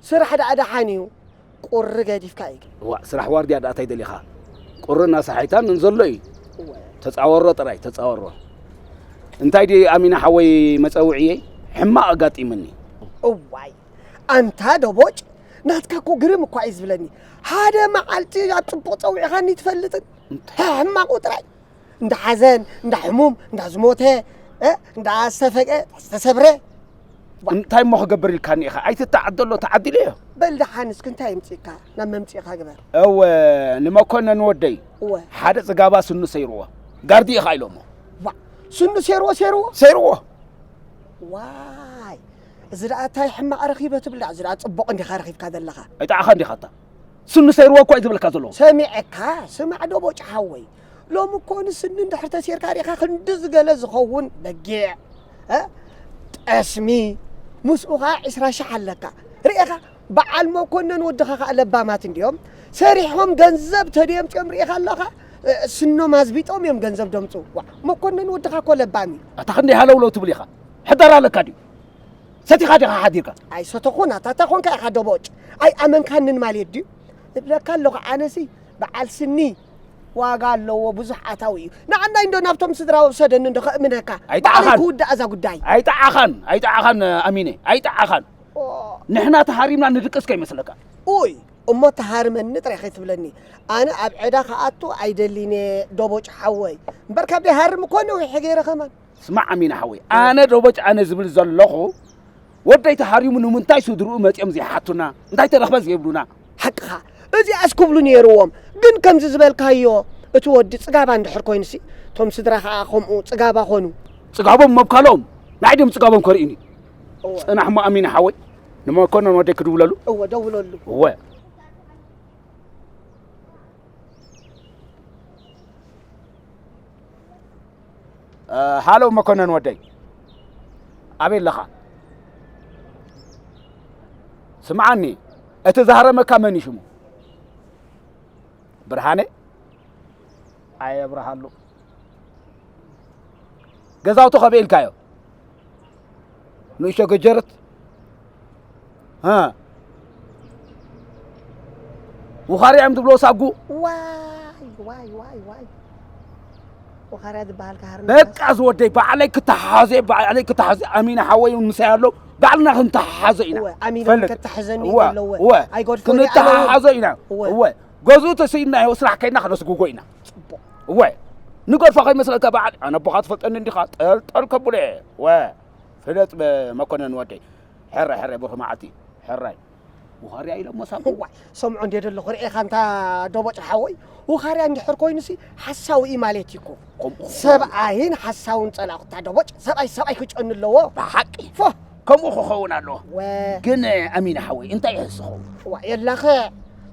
ስራሕ ደኣ ደሓን እዩ። ቁሪ ገዲፍካ እዩ ግን። እዋ፣ ስራሕ ዋርድያ ደኣ እንታይ ደሊኻ? ቁሪ እናሰሓይካ ምን ዘሎ እዩ? እወ። ተጻወሮ ጥራይ፣ ተጻወሮ። እንታይ ድዩ ኣሚና ሓወይ መጸውዕየይ? ሕማቕ ኣጋጢሙኒ። እዋይ፣ ኣንታ ደቦጭ፣ ናትካ እኮ ግርም እኳ እዩ ዝብለኒ። ሓደ መዓልቲ ኣብ ጽቡቕ ጸዊዕኻኒ ትፈልጥን? እንታይ? ሕማቑ ጥራይ። እንዳ ሓዘን፣ እንዳ ሕሙም፣ እንዳ ዝሞተ፣ እ፣ እንዳ ዝተፈቀ፣ ዝተሰብረ። ዋ። እንታይ እሞ ክገብር ኢልካኒ ኢኻ? ኣይትተዓደሎ፣ ተዓዲለዮ። በል ደሓን እስኪ እንታይ የምጽእካ? ናብ መምጽእካ ግበር። እወ፣ ንመኮነን ወደይ እወ። ሓደ ጽጋባ ስኑ ሰይርዎ። ጋርዲ ኢኻ ኢሎሞ። ዋ፣ ስኑ ሰይርዎ፣ ሰይርዎ? ሰይርዎ። ዋይ፣ እዚ ደኣ እንታይ ሕማቕ ረኺበ ትብል ደኣ? እዚ ደኣ ጽቡቕ እንዲኻ ረኺብካ ዘለኻ። ኣይጠዓኻን ዲኻ ኣታ? ስኑ ሰይርዎ እኮ እዩ ዝብለካ ዘሎ። ሰሚዐካ፣ ስማዕ ዶ ቦጭ ሓወይ። ሎሚ እኮ ንስኒ እንድሕር ተሴርካ ርኢኻ ክንዲ ዝገለ ዝኸውን በጊዕ፣ እ? ጠስሚ፣ ምስኡ ኸዓ ዕስራ ሽሕ ኣለካ። ርኢኻ፣ በዓል መኮነን ወድኻ ኸዓ ለባማት እንድዮም። ሰሪሖም ገንዘብ ተደየምፅኦም ርኢኻ ኣለኻ። እ፣ ስኖም ኣዝቢጦም እዮም ገንዘብ ደምፁ። ዋ፣ መኮነን ወድኻ እኮ ለባም እዩ። ኣታ ክንደይ ሃለውለው ትብል ኢኻ? ሕደር ኣለካ ድዩ? ሰቲኻ ዲኻ ሓዲርካ? ኣይሰተኹን፣ ኣታ እንታይ ኾንካ ኢኻ ደቦጭ? ኣይኣመንካንን ማለት ድዩ? እብለካ ኣለኹ ኣነሲ በዓል ስኒ ዋጋ ኣለዎ፣ ብዙሕ ኣታዊ እዩ። ንዓናይ እንዶ ናብቶም ስድራ ወሰደኒ እንዶ ከእምነካ። ኣይጠዓኻን። ባዕለይ ክውዳእ እዛ ጉዳይ። ኣይጠዓኻን፣ ኣይጠዓኻን ኣሚነ፣ ኣይጠዓኻን። ኦ። ንሕና ተሃሪምና ንድቅስ ከይመስለካ። ኡይ፣ እሞ ተሃርመኒ ጥራይ ከይትብለኒ። ኣነ ኣብ ዕዳ ክኣቱ ኣይደሊን እየ ደቦጭ ሓወይ። እምበር ካብ ደይ ሃርም እኮ ነዊሐ ገይረ ከማን። ስማዕ ኣሚና ሓወይ፣ ኣነ ደቦጭ ኣነ ዝብል ዘለኹ፣ ወደይ ተሃሪሙ ንምንታይ ስድርኡ መጺኦም ዘይሓቱና? እንታይ ተረኽበ ዘይብሉና? ሓቅኻ፣ እዚኣስ ክብሉ ነይርዎም። ግን ከምዚ ዝበልካዮ፣ እቲ ወዲ ጽጋባ እንድሕር ኮይኑሲ፣ እቶም ስድራ ኸኣ ከምኡ ጽጋባ ኾኑ። ጽጋቦም መብካሎም፣ ንዓይ ድዮም ጽጋቦም ከርእዩኒ? እወ። ጽናሕ እሞ ኣሚና ሓወይ፣ ንመኮነን ወደይ ክድውለሉ? እወ፣ ደውለሉ። እወ። እ፣ ሃሎ መኮነን ወደይ፣ ኣበይ ኣለኻ? ስምዓኒ፣ እቲ ዝሃረመካ መን እዩ ሽሙ? ብርሃነ? ኣየብርሃሉ። ገዛውቱ ከበይ ኢልካዮ? ንእሽቶ ገጀርት? እ። ውኻርያ እዮም ዝብልዎ ሳጉ? ዋይ፣ ዋይ፣ ዋይ፣ ዋይ። ውኻርያ ዝበሃል ከሃርም በቃ ዝወደይ፣ ባዕለይ ክተሓሓዞ እየ፣ ባዕለይ ክተሓሓዞ እየ። ኣሚና ሓወይ እውን ምሳይ ኣሎ፣ ባዕልና ክንተሓሓዞ ኢና። እወ፣ ኣሚና ፈልጥ። ከተሓሕዘኒ እወ፣ ኣለዎ። እወ። ኣይገድፎን እየ፣ ኣነ እውን። ክንተሓሓዞ ኢና። እወ። እወ። ገዝኡ ተስኢናዮ፣ ስራሕ ከይድና ከነስጉጎ ኢና። ጽቡቕ። እወ። ንገድፎ ከይመስለካ በዓል፣ ኣነ ኣቦኻ ትፈልጠኒ እንዲኻ፣ ጠልጠል ከብሎ እየ። እወ። ፍለጥ መኮነን ወደይ። ሕራይ፣ ሕራይ፣ ብሩኽ መዓልቲ። ሕራይ። ውኻርያ ኢሎሞ ሳብ እዋይ፣ ሰምዖ እንድየ ዘለኹ ርኤኻ እንታ ደቦጭ ሓወይ፣ ውኻርያ እንድሕር ኮይኑሲ ሓሳዊ እዩ ማለት እዩ እኮ። ከምኡ ክኸውን። ሰብኣይን ሓሳውን ጸላእኹ እታ ደቦጭ፣ ሰብኣይ ሰብኣይ ክጨኑ ኣለዎ። ብሓቂ። ፎ! ከምኡ ክኸውን ኣለዎ። ወ። ግን ኣሚና ሓወይ፣ እንታይ ይሕስኹ? እዋ፣ የላኸ፣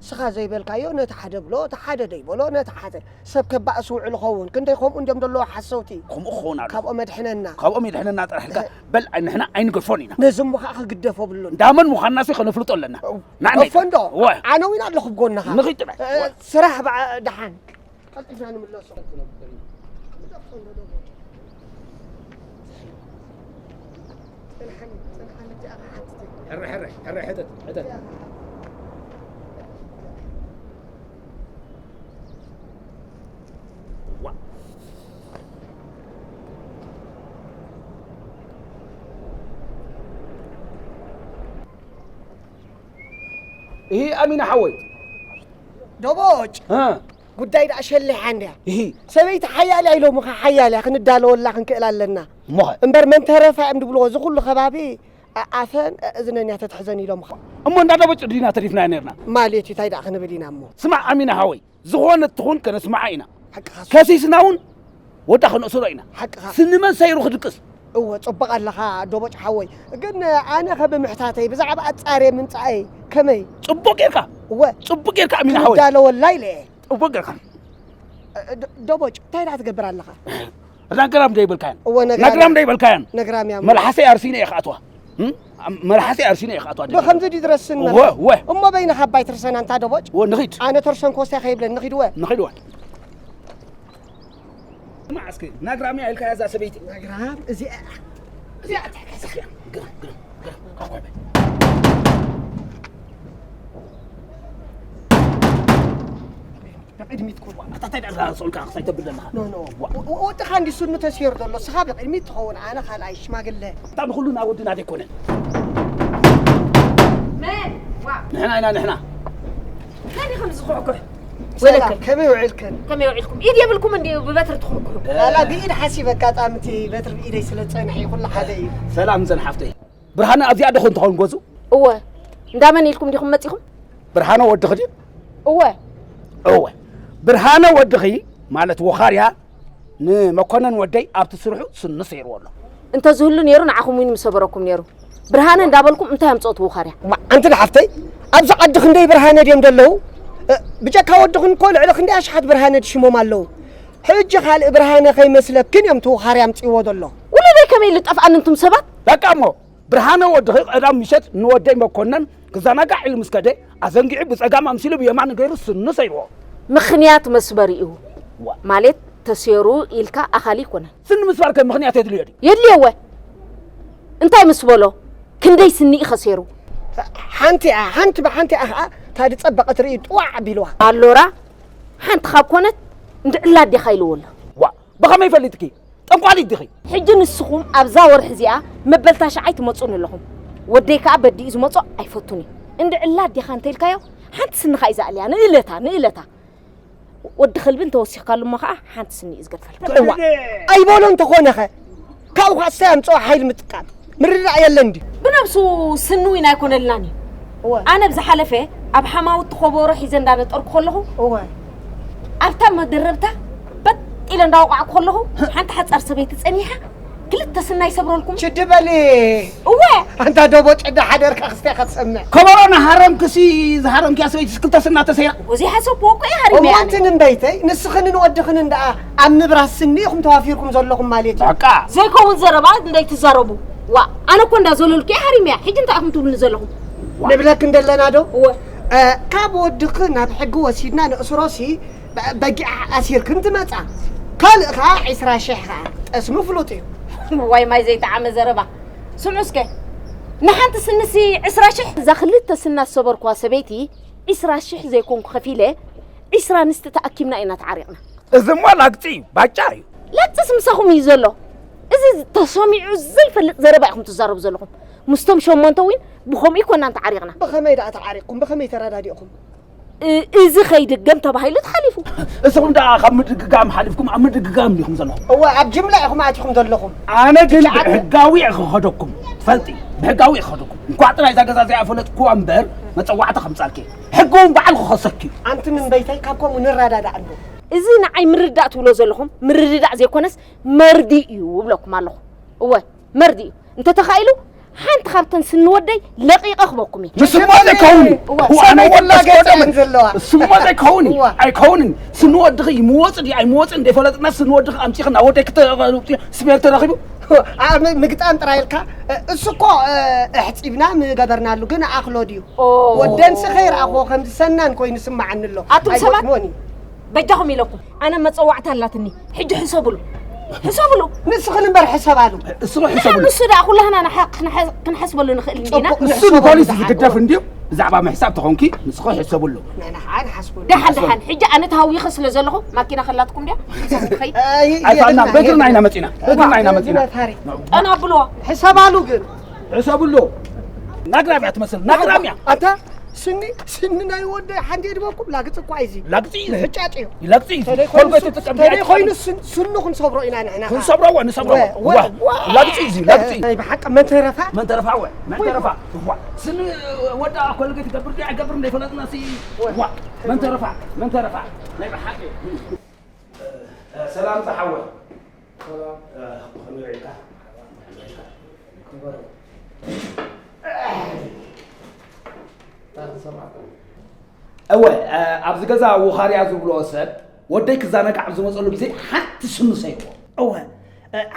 ስኻ ዘይበልካዮ ነቲ ሓደ ብሎ፣ እቲ ሓደ ደይበሎ፣ ነቲ ሓደ። ሰብ ከባእስ ውዕል ኸውን። ክንደይ ከምኡ እንድዮም ዘለዉ ሓሰውቲ። ከምኡ ክኸውን ኣለዎ። ካብኦም ኣድሕነና። ካብኦም የድሕነና ጥራሕ ኢልካ። እህ። በል፣ ኣይ፣ ንሕና ኣይንገድፎን ኢና። ነዚ እሞ ኸዓ ክግደፍ የብሉን። እንዳ መን ምዃንናሲ ከነፍልጦ ኣለና። እው። ንዓና ጠፎ እንዶ? እወ። ኣነ እውን ኣለኹ ብጎንኻ። ንኺድ ጥራይ። እ፣ እወ። ስራሕ በዓ-፣ ደሓን። ቀልጢፍና ንምለሶ። ጽንሓኒ፣ ጽንሓኒ፣ እዚኣ ክሓትት እየ። ሕረ፣ ሕረ፣ ሕረ፣ ሕተት፣ ሕተት። ዋ። እሂ፣ ኣሚና ሓወይ። ደቦጭ። እ። ጉዳይ ደኣ ሸሊሓ እንድያ። እሂ። ሰበይቲ ሓያል እያ ኢሎምኻ፣ ሓያል እያ፣ ክንዳለወላ ክንክእል ኣለና። እሞኸ? እምበር መን ተረፋ እዮም ዝብልዎ፣ እዚ ኩሉ ከባቢ ኣኣፈን ኣእዝነን እያ ተትሕዘን ኢሎምኻ። እሞ እንዳ ደቦጭ ዲና ተሪፍና ነርና? ማለት እዩ፣ እንታይ ደኣ ክንብል ኢና እሞ? ስማዕ ኣሚና ሓወይ፣ ዝኾነት ትኹን ከነስምዓ ኢና። ሓቅኻ። ከሲስና እውን ወዳ ከነእስሮ ኢና። ሓቅኻ። ስኒ መን ሰይሩ ክድቅስ? እወ፣ ጽቡቕ ኣለኻ ደቦጭ ሓወይ። ግን ኣነ ኸ ብምሕታተይ ብዛዕባ ኣጻርየ ምምጻኣይ ከመይ? ጽቡቕ ጌርካ። እወ። ጽቡቕ ጌርካ ኣሚና ሓወይ። ክንዳለወላ ኢለ እየ። ጽቡቕ ጌርካ። እ፣ ዶ-፣ ደቦጭ፣ እንታይ ደኣ ትገብር ኣለኻ? ናግራም ዶ ይበልካያን? እወ፣ ነግራም ናግራም እየ። ዶ ይበልካያን? ነግራም እያ። መልሓሰይ ኣርሲነ እየ ክኣትዋ። እም? መልሓሰይ ኣርሲነ እየ ክኣትዋ። ብኸምዚ ድዩ ዝረስን እወ፣ መርሓ? እወ። እሞ በይንኻ ኣባይ ትርሰና እንታ ደቦጭ? እወ፣ ንኺድ። ኣነ ተርሰን ኮስያ ከይብለኒ፣ ንኺድ እወ። ንኺድ እወ። ስማዕ እስኪ፣ ናግራም እያ ኢልካያ እዛ ሰበይቲ? ናግራም፣ እዚኣ እያ። እዚኣ እያ። ግርም፣ ግርም፣ ግርም። ኣኳይ በል። ቅድሚት ኩን። ኣታ እንታይ ደኣ ዝኣሰልካ ክሳይ ተብል ዘለኻ? ኖ፣ ኖ። ዋ። ወ-፣ ወ-፣ ወድኻ እንዲ ስኑ ተሲሩ ዘሎ፣ ስኻ ብቕድሚት ትኸውን፣ ኣነ ካልኣይ ሽማግለ። ኣታ ንኹሉ ናብ ወድና ዘይኮነ። መን? ዋ። ንሕና ኢና፣ ንሕና። መን እዩ ከምዚ ዝኹሕኩሕ? ሰላም፣ ወለከ። ከመይ ውዒልክን? ከመይ ውዒልኩም? ኢድ የብልኩም እንድዩ ብበትሪ ትኹሕኩሑ? ኣላ ብኢድ ሓሲብ ኣጋጣሚ እቲ በትሪ ብኢደይ ስለ ዝጸንሐ እዩ፣ ኩሉ ሓደ እዩ። ሰላም ዘን ሓፍተይ። ብርሃነ ኣብዚኣ ዶ ኾን ትኸውን ገዙ? እወ። እንዳመን ኢልኩም ዲኹም መጺኹም? ብርሃነ ወድኺ ድዩ? እወ። እወ። ብርሃነ ወድኺ ማለት ወኻርያ ንመኮነን ወደይ ኣብቲ ስርሑ ስኑ ሰይርዎ ኣሎ። እንተዝህሉ ነይሩ ንዓኹም እውን ምሰበረኩም ነይሩ። ብርሃነ እንዳበልኩም እንታይ ኣምጽኦ እቲ ውኻርያ? እማ ኣንቲ ሓፍተይ ኣብዚ ዓዲ ክንደይ ብርሃነ ድዮም ዘለዉ? እ፣ ብጀካ ወድኽን እኮ ልዕሊ ክንደይ ኣሽሓት ብርሃነ ሽሞም ኣለዉ። ሕጂ ካልእ ብርሃነ ከይመስለክን እዮም እቲ ውኻርያ ኣምጽእዎ ዘሎ። ውሉደይ ከመይ ኢሉ ጠፍኣኒ እንቱም ሰባት? በቃ እሞ ብርሃነ ወድኺ ቀዳም ምሸት ንወደይ መኮነን ክዘናጋዕ ኢሉ ምስ ከደ ኣዘንጊዑ ብጸጋም ኣምሲሉ ብየማን ገይሩ ስኑ ሰይርዎ። ምኽንያት መስበሪኡ ዋ። ማለት ተሴሩ ኢልካ ኣኻሊ ኣይኮነን። ስኒ ምስባር ከ ምኽንያት የድልዮ ድዩ? የድልዮ እወ። እንታይ ምስ በሎ ክንደይ ስኒ እዩ ከሴሩ? ሓንቲ እያ፣ ሓንቲ ብሓንቲ እያ ኸዓ እታ ዝጸበቐት ርእዩ ጥዋዕ ኣቢልዋ። ኣሎራ ሓንቲ ካብ ኮነት እንድዕላ ኣዴኻ ኢልዎ ኣሎ። ዋ ብኸመይ ፈሊጥኪ? ጠንቋሊት ዲኺ? ሕጂ ንስኹም ኣብዛ ወርሒ እዚኣ መበል ታሽዓይ ትመጹኒ ኣለኹም። ወደይ ከኣ በዲኡ ዝመጾ ኣይፈቱን እዩ። እንድዕላ ኣዴኻ እንተኢልካዮ ሓንቲ ስንኻ እዩ ዝኣልያ ንእለታ ንእለታ። ወዲ ከልቢ እንተወሲኽካሉ እሞ ኸዓ ሓንቲ ስኒ እዩ ዝገድፈልካ። እዋ ኣይበሎ እንተኾነኸ ካብኡ ኸዓ እሰይ ኣምፅኦ ሓይሊ ምጥቃም ምርድዳእ የለን ድዩ? ብነብሱ ስኒ እውን ኣይኮነልናን እዩ። እወ ኣነ ብዝሓለፈ ኣብ ሓማውቲ ኸበሮ ሒዘ እንዳነጠርኩ ከለኹ እወ ኣብታ መደረብታ በጥ ኢለ እንዳወቃዕኩ ከለኹ ሓንቲ ሓፃር ሰበይቲ ፀኒሓ ክልተ ስና ይሰብረልኩም። ችዲ በሊ እወ ኣንታ ደቦ ጭዳ ሓደርካ ክስታይ ክትሰምዕ ከበሮ ናሃረምክሲ ዝሃረምክያ ሰበይትስ ክልተ ስና ተሰይራ ዘይሓሰብክዎ እኮ እየ ሃሪመ እሞ ኣነ። ኣንቲ ንበይተይ ንስኽንን ወድኽንን ደኣ ኣብ ምብራስ ስኒ ኢኹም ተዋፊርኩም ዘለኹም ማለት እዩ። በቃ ዘይከውን ዘረባ እንዳይትዛረቡ። ዋእ ኣነ እኮ እንዳዘለልኩ እየ ሃሪመያ ሕጂ እንታይ ኢኹም ትብሉኒ ዘለኹም? ንብለክ እንደለና ዶ እወ እ፣ ካብ ወድኺ ናብ ሕጊ ወሲድና ነእስሮሲ በጊዕ ኣሲርክን ትመጻ ካልእ ኸዓ ዒስራ ሽሕ ኸዓ ጠስሚ ፍሉጥ እዩ። ዋይ ማይ ዘይጠዓመ ዘረባ። ስምዑ እስከ ንሓንቲ ስንሲ ዕስራ ሽሕ እዛ ክልተ ስና ዝሰበርኩዋ ሰበይቲ ዕስራ ሽሕ ዘይኮንኩ ከፊለ ዕስራ ኣንስቲ ተኣኪብና ኢና ተዓሪቕና። እዚ እሞ ላግጺ እዩ፣ ባጫ እዩ። ላግጽስ ምሳኹም እዩ ዘሎ። እዚ ተሰሚዑ ዘይፈልጥ ዘረባ ኢኹም ትዛረቡ ዘለኹም። ምስቶም ሸሞንተ እውን ብኸምኡ ኣይኮናን ተዓሪቕና። ብኸመይ ደኣ ተዓሪቕኩም? ብኸመይ ተረዳዲእኹም? እ- እዚ ከይድገም ተባሂሉ ተሓሊፉ። እስኹም ደኣ ካብ ምድግጋም ሓሊፍኩም ኣብ ምድግጋም ዲኹም ዘለኹም? እወ ኣብ ጅምላ ኢኹም ኣቲኹም ዘለኹም። ኣነ ግን ብሕጋዊ እየ ክኸደኩም ትፈልጢ፣ ብሕጋዊ እየ ክኸደኩም። እንኳዕ ጥራይ እዛ ገዛ እዚኣ ፈለጥኩዋ እምበር መፀዋዕታ ከምፃልኪ ሕጊ እውን ባዕሉ ክኸሰኪ እዩ። ኣንቲ ምንበይተይ ካብ ከምኡ ንረዳዳእ ኣሎ። እዚ ንዓይ ምርዳእ ትብሎ ዘለኹም ምርድዳእ ዘይኮነስ መርድእ እዩ እብለኩም ኣለኹ። እወ መርድእ እዩ። እንተተኻኢሉ ሓንቲ ካብተን ስኒ ወደይ ለቒቐ ክበኩም እየ። ንስሞ ዘይከውን እዩ። እዋ፣ እዋ፣ ኣነ ሰበይቲ ወላ ላገጸ ገጸ እየን ዘለዋ። ንስሞ ዘይከውን እዩ። እዋ። ኣይከውንን። ስኒ ወድኺ ይምወጽ ድዩ ኣይምወጽን ዘይፈለጥና ስኒ ወድኺ ኣምጺኺ ናብ ወደይ ክተ-፣ ስፔር ተረኺቡ? ኣ፣ ም-፣ ምግጣም ጥራይ ኢልካ። እ፣ እሱ እኮ፣ እ፣ ኣሕጺብና ምገበርናሉ፣ ግን ኣኽሎ ድዩ? ኦ። ወደንሲ ከይረኣኽዎ ከም ዝሰናን ኮይኑ ይስምዓኒ ኣሎ። ኣቱም ሰባት ኣይገጥሞን እዩ። በጃኹም ኢለኩም ኣነ መጸዋዕታ ኣላትኒ ሕጂ ሕሰብሉ ሕሰብሉ ንስኽን እምበር ሕሰባሉ እስኹ ሕሰብሉ ንሱ ደኣ ኩላህና ክንሓስበሉ ንኽእል እንዲና ንሱ ንፖሊስ ዝግደፍ እንድዩ ብዛዕባ ምሕሳብ ተኾንኪ ንስኹ ሕሰብሉ ደሓን ደሓን ሕጂ ኣነ ተሃዊኸ ስለ ዘለኹ ማኪና ከላትኩም ድያ ኣይፋልና በእግርና ኢና መፂና በእግርና ኢና መፂና ጠና ኣብልዋ ሕሰባሉ ግን ሕሰብሉ ናግራብ እያ ትመስል ናግራብ እያ ኣታ ስኒ ስኒ ናይ ወደይ ሓንቲ የድበኩም ላግፂ እኳ እዩ እዚ ላግፂ እዩ ምሕጫጭ እዩ ላግፂ እዩ ተለይ ኮይኑ ኮልገት ሱ- ትጥቀም ተለይ ኮይኑ ዲኣ ስን- ስኑ ክንሰብሮ ኢና ንሕና ከዓ። ክንሰብሮ እወ ንሰብሮ እወ፣ እወ እወ፣ እወ። ላግፂ እዩ እዚ ላግፂ እዩ ናይ ብሓቂ መን ተረፋ መን ተረፋ እወ መን ተረፋ እዋ ስኒ ወዳ ኮልገት ይገብር ዲ ኣይገብር እንዳይፈለጥና ሲ እዋ መን ተረፋ መን ተረፋ ናይ ብሓቂ ሰላም ፀሓወ እወ ኣብዚ ገዛ ውኻርያ ዝብልኦ ሰብ ወደይ ክዘናጋዕ ኣብ ዝመፀሉ ግዜ ሓንቲ ስኑ ሰይዎ እወ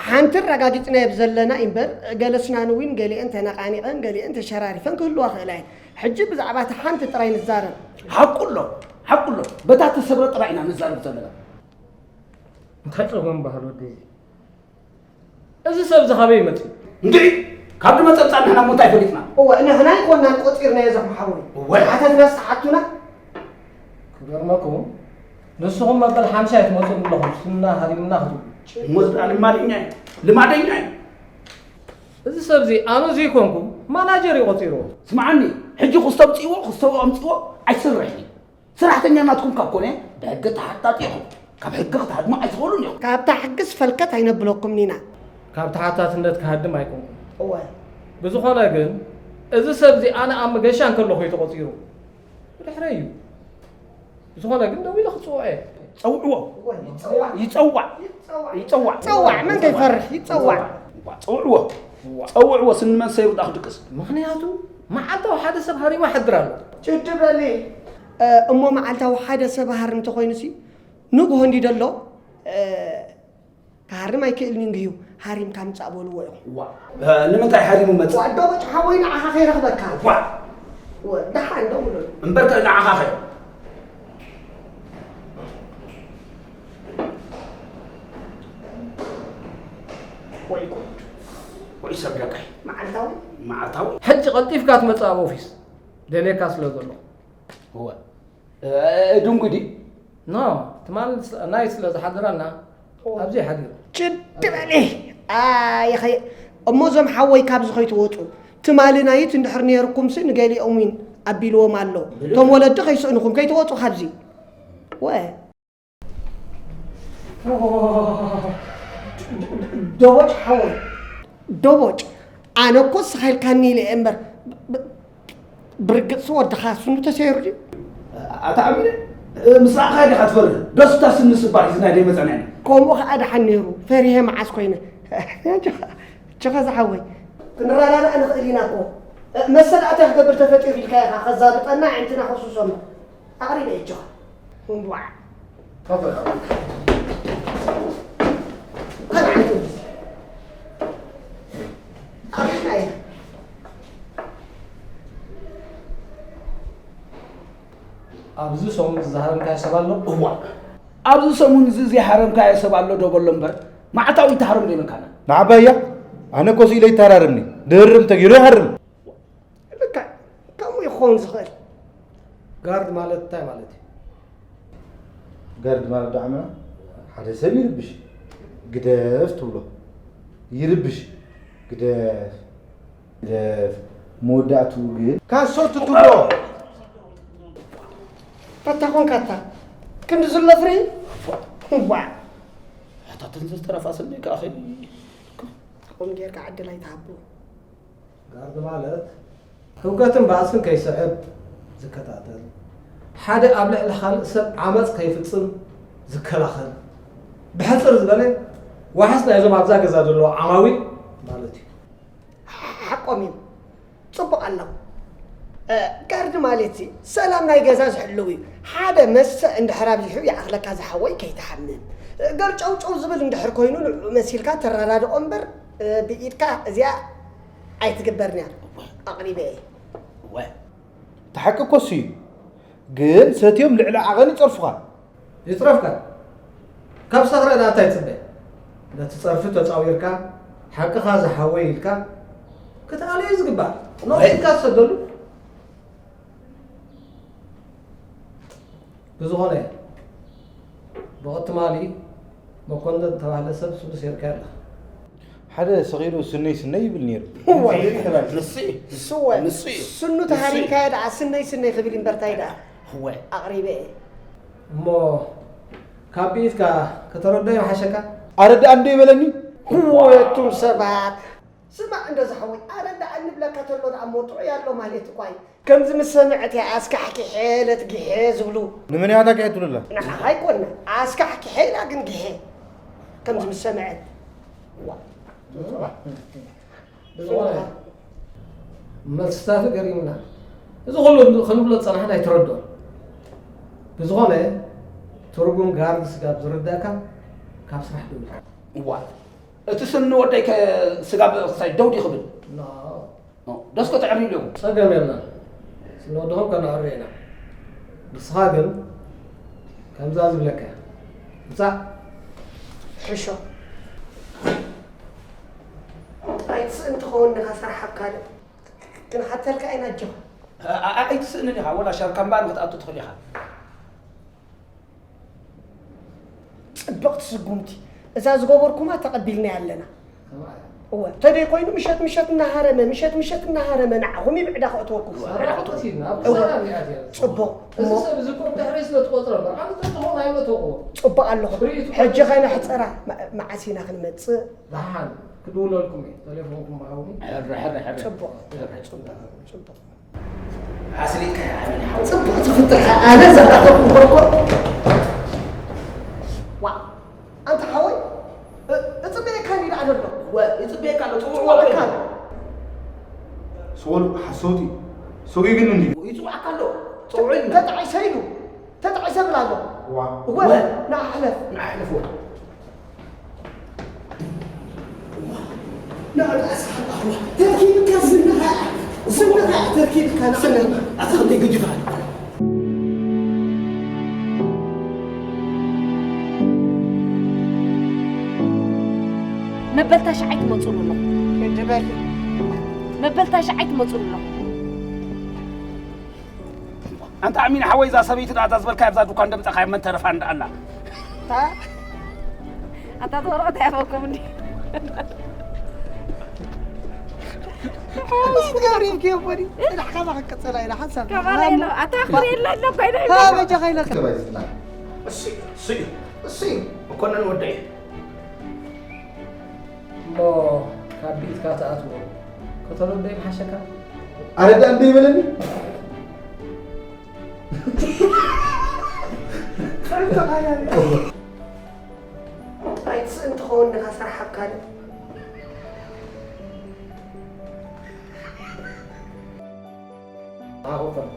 ሓንቲ ኣረጋጊፅናዮ ዘለና እምበር ገለ ስናኑ እውን ገሊአን ተነቓኒቐን ገሊአን ተሸራሪፈን ክህልዋ ክእላ እየን ሕጂ ብዛዕባ እታ ሓንቲ ጥራይ ንዛረብ ሓቁ ኣሎ ሓቁ ኣሎ በታ ተሰብረ ጥራይ ኢና ንዛረብ ዘለና እንታይ ጸገም ባህል ወደይ እዚ ሰብ እዚ ካበይ መጺኡ? እንድዒ ካብ ድመጸ ምጻእ ንሕና እሞ እንታይ ፈሊጥና? እወ ንሕና ኣይኮናን ቆጺርናዮ ዘኹም ሓወይ። እወ። ሓተትና ዝተሓቱና። ክገርመኩም ንስኹም መበል ሓምሳ ኣይትመጹን ኣለኹም፣ ስምና ሃሪምና ክትብሉ። እሞ እዚ ደኣ ልማደኛ እዩ። ልማደኛ እዩ። እዚ ሰብዚ ኣነ ዘይኮንኩ ማናጀር እዩ ቆጺርዎ። ስምዓኒ፣ ሕጂ ክስቶ ኣምጽእዎ፣ ክስቶ ኣምጽእዎ ኣይሰርሕን እዩ። ሰራሕተኛ ናትኩም ካብ ኮነ ብሕጊ ተሓታቲ ኢኹም። ካብ ሕጊ ክትሃድሙ ኣይትኽእሉን ኢኹም። ካብታ ሕግስ ፈልከት ኣይነብለኩምን ኢና። ካብ ተሓታትነት ክሃድም ኣይኮንኩን። እወ። ብዝኾነ ግን፣ እዚ ሰብዚ ኣነ ኣብ መገሻ እንከለኹ እዩ ተቖጺሩ። ብድሕረይ እዩ። ብዝኾነ ግን ደው ኢለ ክጽውዖ እየ። ጸውዕዎ። እወ፣ ይጸዋዕ። ይጸዋዕ። ይጸዋዕ። ይጸዋዕ። ይጸዋዕ፣ መን ከይፈርሕ፣ ይጸዋዕ። ዋ፣ ጸውዕዎ። ዋ። ጸውዕዎ፣ ስኒ መን ሰይሩ ደኣ ክድቅስ። ምኽንያቱ፣ መዓልታዊ ሓደ ሰብ ሃሪሙ ይሓድር ኣሎ። ጭድ በሊ። እ፣ እሞ መዓልታዊ ሓደ ሰብ ሃርም እንተኾይኑሲ፣ ንግሆ እንዲ ደሎ፣ እ፣ ክሃርም ኣይክእልን እዩ እንግዩ፣ ሃሪምካ ምጻእ በልዎ ኢኹም። ዋ፣ እ፣ ንምንታይ ሃሪሙ መጽእ? ዋ፣ ዶ በጭ ሓወይ ንዓኻ ከይረኽበካ። ዋ። ወ-፣ ደሓን ደው በሉ። እምበር ከ ንዓኻ ከ? ወይ ጉድ። ወይ ሰብ ደቀይ። መዓልታዊ? መዓልታዊ? ሕጂ ቀልጢፍካ ትመጽእ ኣብ ኦፊስ። ደልየካ ስለ ዘለኹ። እወ። እ፣ ድንጉዲ? ኖ፣ ትማል ስ-፣ ናይ ስለ ዝሓደረና፣ እወ። ኣብዚ ሓዲሩ። ጭድ በሊ። ኣይ፣ ኸይ-፣ እሞ እዞም ሓወይ ካብዚ ከይትወጹ። ትማሊ ናይት እንድሕር ነይርኩምሲ ንገሊኦም ዊን ኣቢልዎም ኣሎ። ብልክ። እቶም ወለዲ ከይስእንኹም ከይትወጹ ካብዚ። ወ-፣ ዶቦጭ ሓወይ። ዶቦጭ፣ ኣነ እኮ እስኻ ኢልካኒ ኢለ እየ እምበር፣ ብ-፣ ብርግጽ ወድኻ ስኑ ተሰይሩ ድዩ? ኣታ ኣሚነ፣ ምስ ረኣኻዮ ዲኻ ትፈርህ? ደስታ ስኒ ስባር ሒዝና ደይመጸናኒ። ከምኡ ኸኣ ደሓን ነይሩ፣ ፈሪሄ መዓስ ኮይነ። ችኻ፣ ችኻ ዝሓወይ። ክንረዳዳእ ንኽእል ኢና እኮ። መሰል ኣታ ክገብር ተፈጢሩ ኢልካ ኢኻ፣ ከዛብጠና ኣዒንትና ከፍስሶ እምበር። ኣቕሪበ እጆኻ። እምቧዕ። ተፈ-፣ ተባዕቱ። ኣቕሪብና ኢና። ኣብዚ ሰሙን ዝሃረምካዮ ሰብ ኣሎ? እዋ። ኣብዚ ሰሙን እዚ ዘይሃረምካዮ ሰብ ኣሎ ዶ በሎ እምበር፣ መዓልታዊ ይተሃረም ዶ ይበልካና? ንዓባያ? ኣነ እኮ ስኢለ ይተሃራረምኒ። ድህርም ተገይሩ ይሃርም። ልክዕ፣ ከምኡ እዩ ክኸውን ዝኽእል። ጋርድ ማለት እንታይ ማለት እዩ? ጋርድ ማለት ዶ ዓመና? ሓደ ሰብ ይርብሽ፣ ግደፍ ትብሎ። ይርብሽ፣ ግደፍ፣ ግደፍ። መወዳእትኡ ግን ካሶ ትትብሎ። ኣታ ኾንካ ኣታ፣ ክንዲ ዝሎ ፍሪ? ዋዕ። ኣታ ተን ዝተረፋ ስኒ ከኣ ኸይ-፣ ከምኡ ጌርካ ዕድል ኣይትሃቦ። ጋርድ ማለት ህውከትን ባእስን ከይስዕብ ዝከታተል፣ ሓደ ኣብ ልዕሊ ካልእ ሰብ ዓመጽ ከይፍጽም ዝከላኸል፣ ብሕጽር ዝበለ ዋሕስ ናይዞም ኣብዛ ገዛ ዘለዉ ዓማዊል ማለት እዩ። ሓቆም እዩ። ጽቡቕ ኣሎ። እ፣ ጋርድ ማለት እዚ ሰላም ናይ ገዛ ዝሕልው እዩ። ሓደ መስተ እንድሕር ኣብዚሑ ይኣኽለካ ዝሓወይ ከይትሓምም። እ፣ ገርጨውጨው ዝብል እንድሕር ኮይኑ ንዕኡ መሲልካ ተረዳድኦ እምበር፣ እ፣ ብኢድካ እዚኣ ኣይትግበርን እያ። እወ። ኣቕሪበ እየ። እወ። እቲ ሓቂ እኮ እሱ እዩ። ግን ሰትዮም ልዕሊ ዓቐን ይጸርፉኻ። ይጽረፍካ። ካብ ሰኽረ ደኣ እንታይ ትጽበ? ነቲ ጸርፊ ተጻዊርካ፣ ሓቅኻ ዝሓወይ ኢልካ ክትኣልዮ እዩ ዝግባእ። እወ። ነውጺ ኢልካ ትሰደሉ። ብዝኾነ፣ ብቐትማሊ መኮንን ዝተባህለ ሰብ ስሉስ ጌርካዮ ኣለኻ። ሓደ ሰኺሩ ስነይ ስነይ ይብል ነይሩ። እወ። ንሱ እዩ። ንሱ እዩ። ንሱ እዩ። ስኑ ንሱ እዩ። ተሃሪምካዮ ደኣ ስነይ ስነይ ክብል እምበር እንታይ ደኣ? እወ። ኣቕሪበ እየ። እሞ ካብ ብኢድካ ከተረድኦ ይምሓሸካ? ኣረድኣኒ ዶ ይበለኒ? እወ፣ እቱም ሰባት። ስማዕ እንዶ ዝሓወይ፣ ኣረድኣኒ እብለካ ተሎ ደኣ እሞ ጥዑይ ኣሎ ማለት እኳ እዩ። ከምዚ ምስ ሰምዐት እያ ኣስካሕኪሐ ኢለት ጊሐ ዝብሉ። ንመን እያ ኣስካሕኪሐ ትብለላ? ንዓኻ ኣይኮነ። ኣስካሕኪሐ ኢላ ግን ጊሐ። ከምዚ ምስ ሰምዐት። ዋ። ብዝኾነ፣ መልስታቱ ገሪሙና። እዚ ኩሉ ክንብሎ ዝጸናሕና ኣይትረድኦን። ብዝኾነ፣ ትርጉም ጋርድ ስጋብ ዝርዳእካ ካብ ስራሕ ደው ኢልካ። እዋ፣ እቲ ስኒ ወደይ ከ ስጋብ ክሳይ ደው ድዩ ክብል? ኖ። ኖ፣ ደስኮ ተዕርዩ ኣለኹ። ጸገም የለን። ስኒ ወድኹም ከነዕርዮ ኢና። ንስኻ ግን ከምዛ ዝብለካ እያ። ምጻእ። ሕሾ። ኣይትስእን ትኸውን ኢኻ፣ ስራሕ ኣብ ካልእ። ክንሓተልካ ኢና ኣጆኻ። ኣ-፣ ኣ-፣ ኣይትስእንን ኢኻ፣ ወላ ሻርካምባን ክትኣቱ ትኽእል ኢኻ። ስጉምቲ እዛ ዝገበርኩማ ተቐቢልናያ ኣለና። እወ፣ ተደይ ኮይኑ ምሸት ምሸት እናሃረመ፣ ምሸት ምሸት እናሃረመ ንዓኹም ይብዕዳ ከእትወኩም። እወ፣ ዕዳ ከእትወኩም። እወ፣ ጽቡቕ። እዚ እሞ ሰብ እዚ እኮ ድሕሪ ስለ ትቆጽሮ እምበር፣ ኣነ ተትኾን ኣይመተኹ። ጽቡቕ ኣለኹም። ሕጂ ኸነሕጸራ፣ መ-፣ መዓስ ኢና ክንመጽእ? ደሓን ክድውለልኩም እየ፣ ተሌፎንኩም ሃቡኒ። ሕረ፣ ሕረ፣ ሕረ። ጽቡቕ፣ ጽቡቕ፣ ጽቡቕ። ኣስሊካ እያ፣ ኣሚን ሓው። ጽቡቕ ዝፍጥርካ፣ ኣነ ዘራኸብኩ እኮ። ዋ፣ ኣንታ ሓወይ፣ እ-፣ እጽበየካ እንዲ ደኣ ዘሎ። ወ፣ ይጽበየካ ኣሎ፣ ጽውዕዎ ይጽውዓካ ኣሎ። ኣሎ። ሶል ሓሶት እዩ። ሰው ይግን እንዲ። ይጽውዓካ ኣሎ። ጽውዕኒ። ተጣዒሰ ኢሉ። ተጣዒሰ ብላ ኣሎ። ዋ። ወ፣ ወ። ንዓ ሕለፍ። ንዓ ሕለፍ ወ። ተርኪብካ ዝንኻ፣ ዝንኻ ተርኪብካ ንዓና። ኣታ ክንደይ ግጅፋ። መበል ታሽዓይ ትመጹሉ ኣለኹም። ክንዲ በሊ። መበል ታሽዓይ ትመጹሉ ኣለኹም። ኣንታ ኣሚን ሓወይ፣ እዛ ሰበይቲ ደኣ እዛ ዝበልካያ ኣብዛ ዱኳን ደምጻኻያ መን ተረፋ እንዳ ኣላ? ኣታ ተወረቐት ኣይፈኩም እንዲ። እስቲ ገብርኤል ከየቦኒ፣ ጽናሕ ካባኻ ክቅጽላ ኢና ሓንሳብ። ካባና የለ፣ ኣታ ኣኽብር የለ ኣሎ ኮይነ። ሃ፣ በጃኻ ኢለካ። እሺ፣ እሺ፣ እሺ፣ መኮነን ወደይ። እሞ ካብ ቤትካ ትኣትዎ ከተረዶ ይምሓሸካ። ኣረዳ እንደ ይበለኒ። ኣይትስእን ትኸውን ዲኻ ስራሕ ኣብ ካልእ። ኣኹፈን።